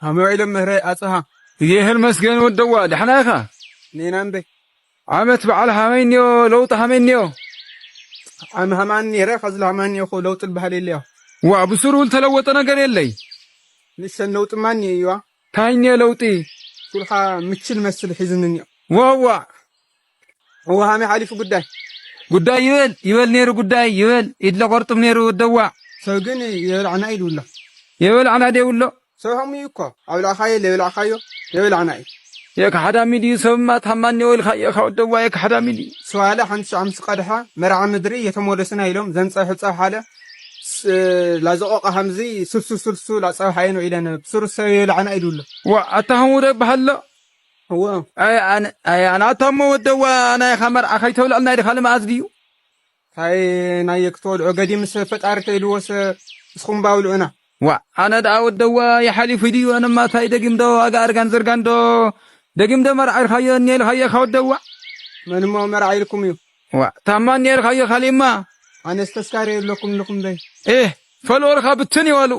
ሃመ ውዒሎም ምህረ ኣጽሃ። እግዜሔር መስገን ወደዋ፣ ደሕና ኢኻ? ኔና እምበይ። ዓመት በዓል ሃመይ እኒኦ፣ ለውጢ ሃመይ እኒኦ። ዓም ሃማን ኔረ፣ ከዚ ሃማን እኒኦ፣ ለውጢ ዝበሃል የለዮ። ዋ፣ ብስሩ ዝተለወጠ ነገር የለይ። ንእሽተን ለውጢ ማን እኒኦ እዩዋ? ታይ እኒኦ ለውጢ? ኩልኻ ምችል መስል ሒዝኒ እኒኦ። ዋዋ። እወ ሃመይ ሓሊፉ ጉዳይ። ጉዳይ ይበል፣ ይበል ኔሩ ጉዳይ፣ ይበል። ኢድለ ቆርጥም ኔሩ ወደዋ። ሰብ ግን የበላዕና ኢሉ ኣሎ። የበላዕና ደይብሎ። ሰብ ሃሙ እዩ እኮ። ኣብላዕኻዮ፣ ለይበላዕኻዮ፣ የበላዕና እዩ። የካሕዳሚ ድዩ? ሰብማ ታማኒ ወልካ የካ ወደዋ የካሕዳሚ ድዩ? ስዋለ ሓንቲ ሸዓ ምስ ቀድሐ መርዓ ምድሪ የተሞደስና ኢሎም ዘንጸሑ ጸብሓለ ስ-፣ ላዘቆቀ ሃምዚ ስልሱ ስልሱ ላጸብሓየ ነው ኢለን ብስሩ ሰብ የበላዕና ኢሉ ኣሎ። ዋ፣ ኣታ ሃሙ ዶ ይበሃል ኣሎ? እዎ። ኣይ፣ ኣነ፣ ኣይ፣ ኣነ ኣታሞ ወደዋ ናይኻ መርዓ ከይተብልዕልና ኢድኻ ልመኣዝ ድዩ? ታይ ናይ ክትወልዑ ገዲምስ ፈጣሪ ተይልዎስ እስኹም ባብልዑና። ዋ፣ ኣነ ደኣ ወደዋ ይሓሊፉ ድዩ? ኣነማ ታይ ደጊም ዶ ዋጋ ኣርጋን ዘርጋን ዶ ደጊም ዶ መርዓ ኢልካዮ እኒ ኢልካዮ ኢኻ ወደዋ? መንሞ መርዓ ኢልኩም እዩ? ዋ፣ ታማ እኒ ኢልካዮ ካሊእማ? ኣነስ ተስካሪ የብለኩም ልኹም በይ። ኤህ፣ ፈልወልካ ብትን ይበሉ።